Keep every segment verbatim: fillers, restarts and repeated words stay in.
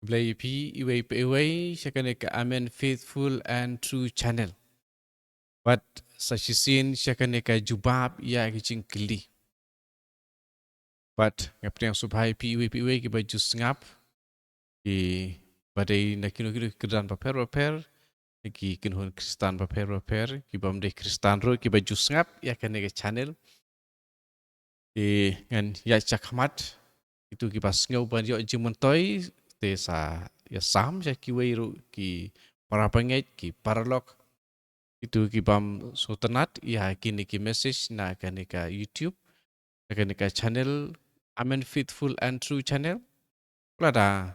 Blei phi iwei pa iwei sha kane ka Amen Faithful and True Channel. Bad sa shisien sha kane ka jubab ïa ki jingkylli. Bad nga pdiang sngewbha ïa phi iwei pa iwei kiba ju sngap, kiba dei na kino kino ki kyrdan bapher bapher, ki kynhun Khristan bapher bapher, kibym dei Khristan ruh kiba ju sngap ïa kane ka channel. Te ngan ïaid shakhmat, kito kiba sngew ban ïoh jingmyntoi, te sa ïasam sha kiwei ruh ki para bangeit, ki paralok, kito kibym sngewtynnat ïa kine ki message na kane ka YouTube, na kane ka channel, Amen Faithful and True Channel. Lada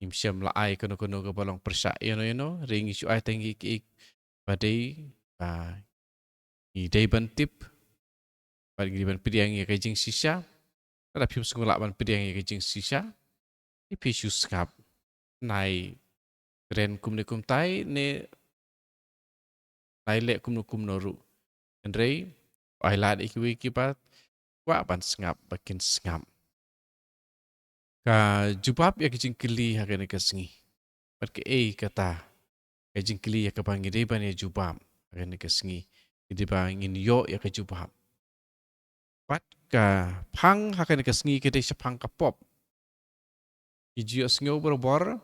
ngim shym la ai kano kano kaba long pyrshah ïano ïano, hynrei ngi shu ai tang ïa kiei kiba dei, ba ngi dei ban tip, bad ngi dei ban pdiang ïa ka jingshisha. Lada phim sngewlah ban pdiang ïa ka jingshisha, te phi shu sngap. Nai kren kumne kumtai ne nai leh kumno kumno ruh. Hynrei ai lad ïa kiwei kiba kwah ban sngap ba kin sngap. Ka jubab ïa ka jingkylli ha kane ka sngi. Bad kaei kata ka jingkylli ïa kaba ngi dei ban ïa jubab ha kane ka sngi. Ngi dei ba ngin ïoh ïa ka jubab. Bad ka phang ha kane ka sngi ka dei shaphang ka pop. Ki ju ïohsngew barabor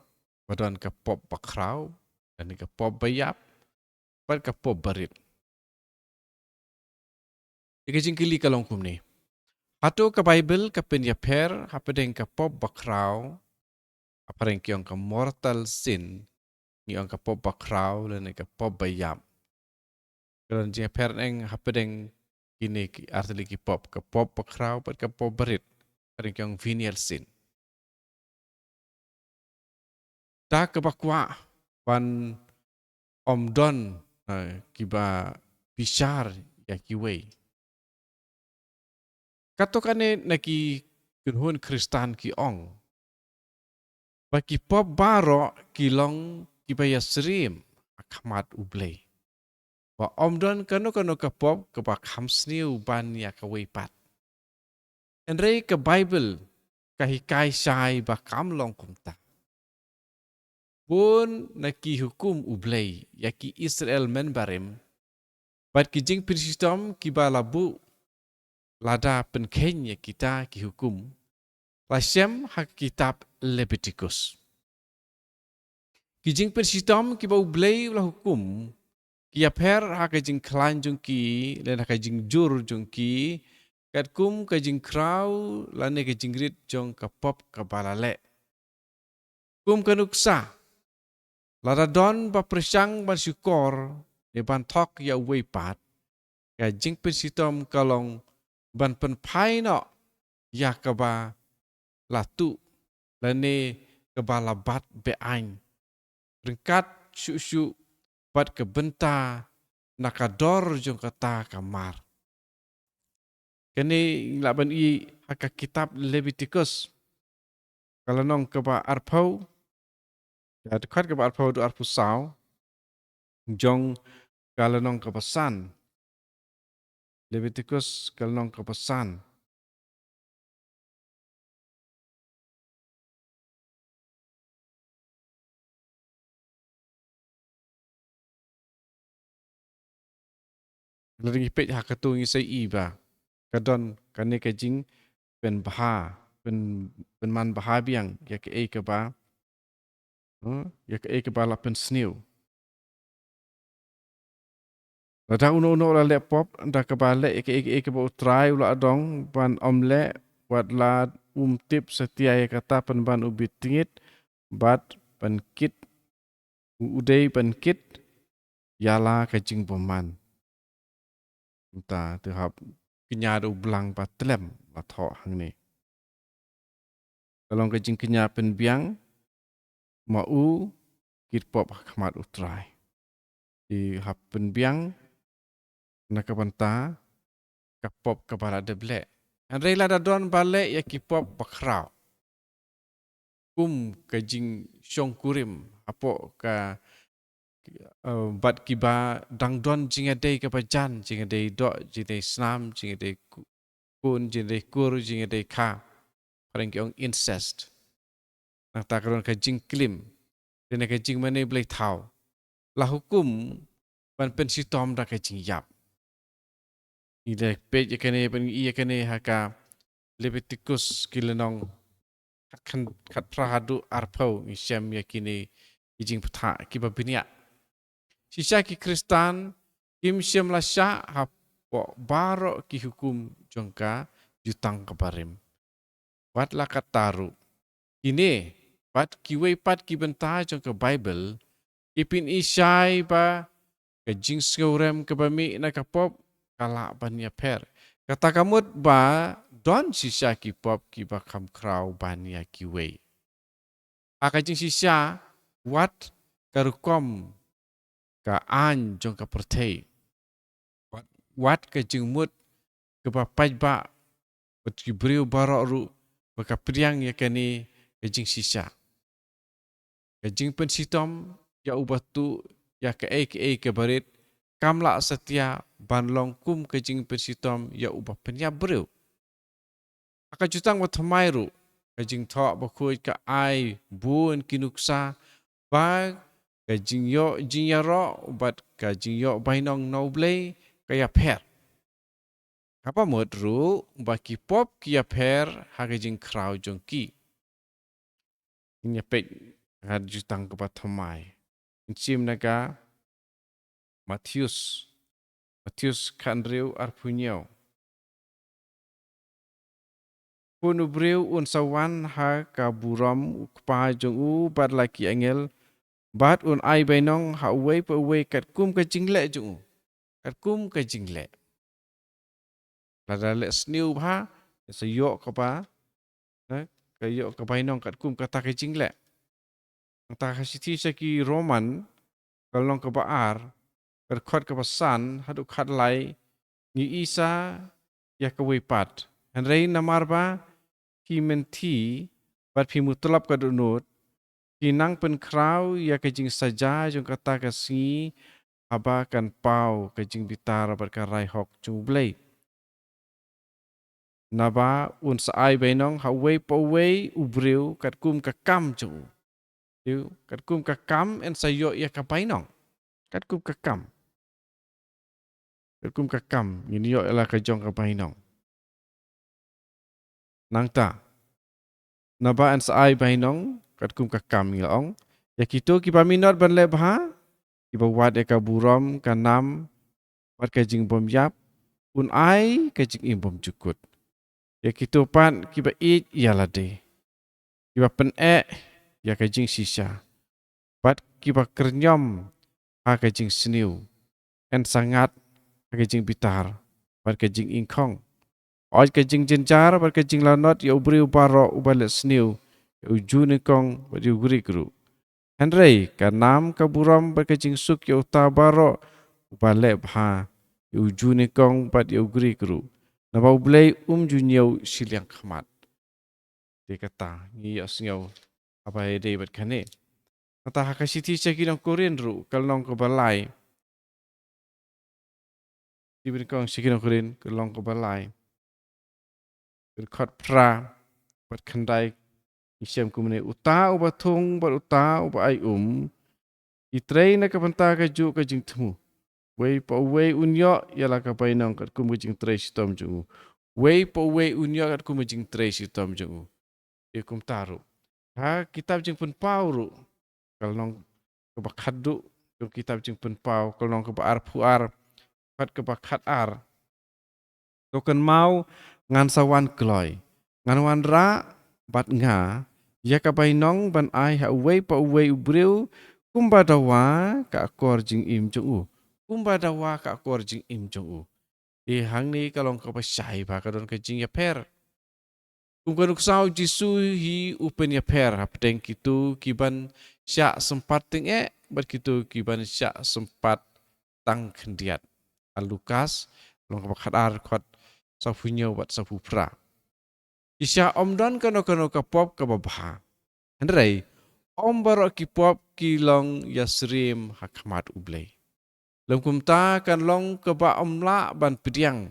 ba don ka pop bakhraw, don ka pop baïap, bad ka pop barit. Te ka jingkylli ka long kumne. Hato ka Baibl ka pynïapher hapdeng ka pop bakhraw, hapdeng ki ong ka mortal sin, ngi ong ka pop bakhraw lane ka pop baïap? Ka don jingïapher eng hapdeng kine ki artylli ki pop, ka pop bakhraw bad ka pop barit, hapdeng ki ong venial sin. Da kaba kwah ban ym don, eh, kiba bishar ïa kiwei. Kato kane na ki kynhun Khristan ki ong ba ki pop baroh ki long kiba ïasyriem ha khmat U Blei. Ba ym don kano kano ka pop kaba kham sniew ban ïa kawei pat. Hynrei ka Baibl ka hikai shai ba kam long kumta. Bun na ki hukum U Blei ïa ki Israel mynbarim, bad ki jingpynshitom kiba la buh lada pynkheiñ ïa kita ki hukum, la shem ha ka kitab Leviticus. Ki jingpynshitom kiba U Blei u la hukum, ki ïapher ha ka jingkhlaiñ jong ki, lane ha ka jingjur jong ki, katkum ka jingkhraw, lane ka jingrit jong ka pop kaba la leh. Kum ka nuksa, lada don ba pyrshang ban shukor, ne ban thok ïa uwei pat, ka jingpynshitom ka long ban pynphai noh ïa kaba la tuh, lane kaba la bat be-aiñ, ryngkat shuh shuh bad ka bynta na ka dor jong kata ka mar. Kane ngi lah ban ïohi ha ka kitab Leviticus, ka lynnong kaba arphew, ka dkhot kaba arphew haduh arphew saw, jong ka lynnong kaba san. Leviticus ka lynnong kaba san. Lada ngi peit ha kato ngi sa ïohi ba ka don kane ka jingpynbha, pyn, pynman bha biang ïa kaei kaba, hmm, ïa kaei kaba la pynsniew. Lada uno uno u la leh pop da kaba leh ïa kaei kaei kaba U Trai u la adong ban ym leh, wat la um tip satia ïa kata, pynban u bit tngit bad ban kit, u, u dei ban kit ïa la ka jingbymman. Mynta te hap kñia da u blang ba tlem la thoh hangne. Ka long ka jingkñia pynbiang, ma u kit pop ha khmat U Trai. Te hap pynbiang na ka bynta ka pop kaba la dep leh. Hynrei lada don ba leh ïa ki pop bakhraw, kum ka jingshongkurim hapoh ka, eh, bad kiba dang don jingïadei kaba jan, jingïadei doh, jingïadei snam, jingïadei ku-, kun, jingïadei kur, jingïadei kha, phareng ki ong incest. Nangta ka don ka jingklim, lane ka jingmane blei thaw. La hukum ban pynshitom da ka jingïap. Ngi la peit ïa kane, ban ïohi ïa kane ha ka Leviticus ki lynnong khat khan, khat phra haduh arphew, ngi shem ïa kine ki jingbthah kiba bniah. Shisha ki Khristan kim shym la shah hapoh baroh ki hukum jong ka Jutang Kaba Rim. Wat la katta ruh, kine bad kiwei pat ki bynta jong ka Baibl ki pyni shai ba ka jingsngewrem kaba mih na ka pop ka lah ban ïapher. Kata ka mut ba don shisha ki pop kiba kham khraw ban ïa kiwei. Ha ka jingshisha, wat ka rukom ka aiñ jong ka pyrthei, wat, wat ka jingmut kaba paidbah, bad ki briew baroh ruh ba ka pdiang ïa kane ka jingshisha. Ka jingpynshitom ïa uba tuh ïa kaei kaei kaba rit kam lah satia ban long kum ka jingpynshitom ïa uba pynïap briew. Ha ka Jutang Bathymmai ruh, ka Jingthoh Bakhuid ka ai bun ki nuksa ba ka jingïoh jingïaroh bad ka jingïoh bainong na U Blei ka ïapher. Kaba mut ruh ba ki pop ki ïapher ha ka jingkhraw jong ki. Ngin ïa peit ha ka Jutang Kaba Thymmai. Ngin shim na ka Mathaios. Mathaios khathynriew, arphew hynñiew. Khun u briew un sa wan ha ka burom u Kpa jong u bad la ki angel, bad un ai bainong ha uwei pa uwei katkum ka jingleh jong u. Katkum ka jingleh. Lada leh sniew bha, sa ïoh kaba, eh, ka ïoh ka bainong katkum kata ka jingleh. Nangta ha ka shithi sha ki Roman, ka lynnong kaba ar, ka dkhot kaba san haduh khatlai, ngi i sa ïa kawei pat. Hynrei namar ba phi mynthi bad phi mutlop ka dohnud, phi nang pynkhraw ïa ka jingsaja jong kata ka sngi haba kan paw ka jingbitar bad ka rai hok jong U Blei. Naba un sa ai bainong ha uwei pa uwei u briew katkum ka kam jong u. Katkum ka kam yn sa ïoh ïa ka bainong. Katkum ka kam. Katkum ka kam ngin ïoh ïa la ka jong ka bainong. Nangta, naba yn sa ai bainong katkum ka kam, ngi la ong, ïa kito kiba minot ban leh bha, kiba wad ïa ka burom, ka nam bad ka jingbymïap, un ai ka jingim bymjukut. Ïa kito pat kiba ïeit ïa lade, kiba pyneh ïa ka jingshisha, bad kiba kyrñiom ha ka jingsniew, yn sa ngat ha ka jingbitar bad ka jingingkhong. Hooid, ka jingjynjar bad ka jinglanot ïa u briew baroh uba leh sniew, ïa u Jiw nyngkong bad ïa u Grik ruh. Hynrei ka nam, ka burom bad ka jingsuk ïa uta baroh uba leh bha, ïa u Jiw nyngkong bad ïa u Grik ruh. Naba U Blei um ju ñiew shiliang khmat. Te kata ngi ïohsngew haba ïadei bad kane. Nangta ha ka shithi sha ki nong Korinth ruh, ka lynnong kaba lai. Shithi ba nyngkong sha ki nong Korinth, ka lynnong kaba lai, ka dkhot phra bad khyndai, ngi shem kumne: Uta uba thung bad uta uba ai um, ki trei na ka bynta kajuh ka jingthmu. Uwei pa uwei un ïoh ïa la ka bainong katkum ka jingtrei shitom jong u. Uwei pa uwei un ïoh katkum ka jingtrei shitom jong u. Te kumta ruh, ha kitab Jingpynpaw ruh, ka lynnong kaba khatduh jong kitab Jingpynpaw, ka lynnong kaba arphew ar, dkhot kaba khatar: To kynmaw, ngan sa wan kloi, ngan wanrah bad nga ïa ka bainong ban ai ha uwei pa uwei u briew kumba dawa ka akor jingim jong u. Kumba dawa ka akor jingim jong u. Te hangne ka long kaba shai ba ka don ka jingïapher. Kum ka nuksa, U Jisu hi u pynïapher hapdeng kito kiban shah sympat tyngeh bad kito kiban shah sympat tang khyndiat. Ha Lukas, lynnong kaba khatar, dkhot sawphew hynñiew bad sawphew phra. Shisha ym don kano kano ka pop kaba bha. Hynrei ym baroh ki pop ki long ïasyriem ha khmat U Blei. Lym kumta kan long kaba ym lah ban pdiang.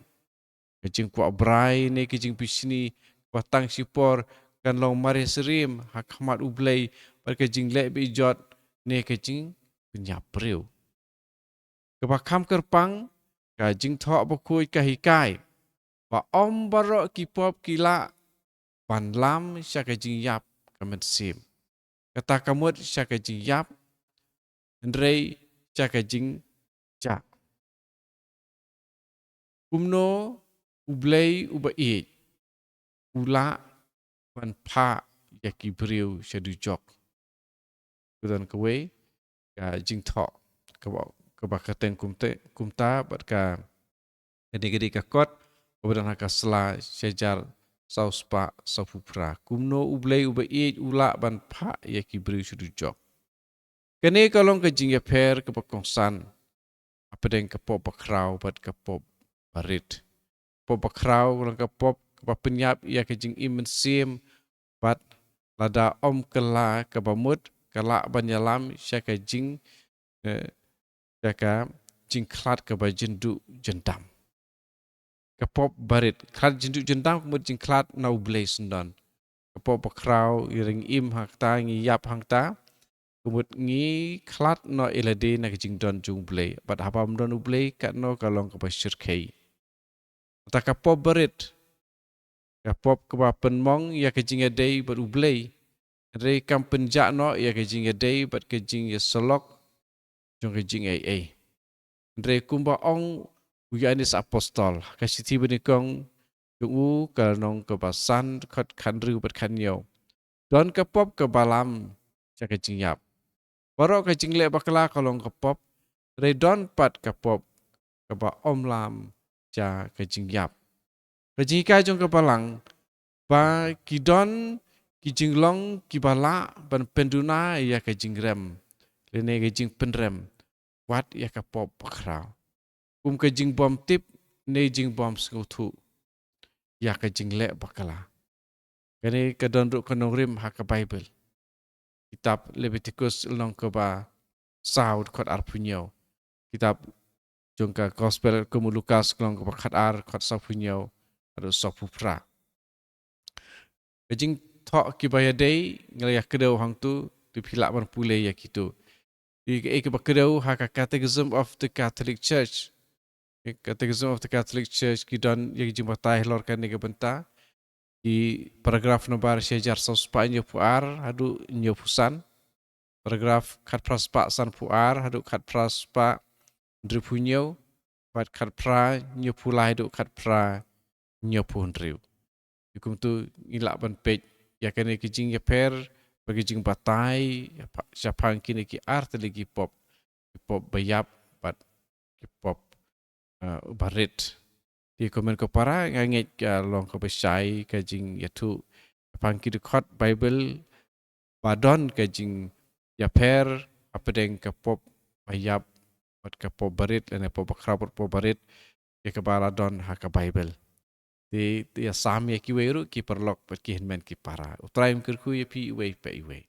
Ka jingkwah brai ne ka jingbishni kaba tang shipor kan long mareh syriem ha khmat U Blei bad ka jingleh beh jot ne ka jingpynïap briew. Kaba kham kyrpang, ka Jingthoh Bakhuid ka hikai ba ym baroh ki pop ki lah ban lam sha ka jingïap ka mynsiem, kata ka mut sha ka jingïap, hynrei sha ka jingjah. Kumno U Blei uba ïeit u lah ban phah ïa ki briew sha dujok? Ka don kawei ka jingthoh kaba, kaba kyrteng kumte, kumta bad ka, kane ka dei ka kot kaba don ha ka sla shihajar saw spah sawphew phra. Kumno U Blei uba ïeit u lah ban phah ïa ki briew sha dujok? Kane ka long ka jingïapher kaba kongsan hapdeng ka pop bakhraw bad ka pop barit. Pop bakhraw ka long ka pop kaba pynïap ïa ka jingim mynsiem bad lada ym kylla kaba mut ka lah ban ïalam sha ka jing, eh, sha ka jingkhlad kaba jynduh jyndam. Ka pop barit, khlad jynduh jyndam ka mut jingkhlad na U Blei syndon. Ka pop bakhraw, ïa ngi im hangta, ngi ïap hangta, ka mut ngi khlad noh ïa lade na ka jingdon jong U Blei. Bad haba ym don U Blei, katno ka long kaba shyrkhei. Kata ka pop barit, ka pop kaba pynmong ïa ka jingïadei bad U Blei, hynrei kam pynjah noh ïa ka jingïadei bad ka jingïasyllok jong ka jingaiei. Hynrei kumba ong u Ïoannis Apostol ha ka shithi banyngkong jong u, ka lynnong kaba san, dkhot khathynriew bad khathynñiew: Don ka pop kaba lam sha ka jingïap. Baroh ka jingleh bakla ka long ka pop, hynrei don pat ka pop kaba ym lam sha ka jingïap. Ka jinghikai jong ka Balang ba ki don ki jinglong kiba lah ban pynduna ïa ka jingrem lane ka jingpynrem wat ïa ka pop bakhraw, kum ka jingbymtip ne jingbymsngewthuh ïa ka jingleh bakla. Kane ka don ruh ka nongrim ha ka Baibl. Kitab Leviticus lynnong kaba saw, dkhot arphew hynñiew. Kitab jong ka Gospel kum u Lukas lynnong kaba khatar, dkhot sawphew hynñiew haduh sawphew phra. Ka jingthoh kiba ïadei, nga la ïa kdew hangtu, te phi lah ban pule ïa kitu. Ki, ki, kiba kdew ha ka Catechism of the Catholic Church. Ki Catechism of the Catholic Church ki don ïa ki jingbatai halor kane ka bynta. Ki paragraph number shihajar saw spah hynñiewphew ar haduh hynñiewphew san. Paragraph khatphra spah sanphew ar haduh khatphra spah hynriewphew hynñiew, bad khatphra hynñiewphew lai haduh khatphra hynñiewphew hynriew. Ïa kumtu ngi lah ban peit ïa kane ka jingïapher bad ka jingbatai shaphang kine ki ar tylli ki pop, ki pop baïap bad ki pop, eh, barit. Te kumne ko para, nga ngeit ka long kaba shai ka jingïathuh shaphang ki dkhot Baibl ba don ka jingïapher hapdeng ka pop baïap bad ka pop barit, lane pop bakhraw bad pop barit, ïa kaba la don ha ka Baibl. Te, te ïa sam ïa kiwei ruh ki paralok bad ki hynmen ki para. U Trai un kyrkhu ïa phi iwei pa iwei.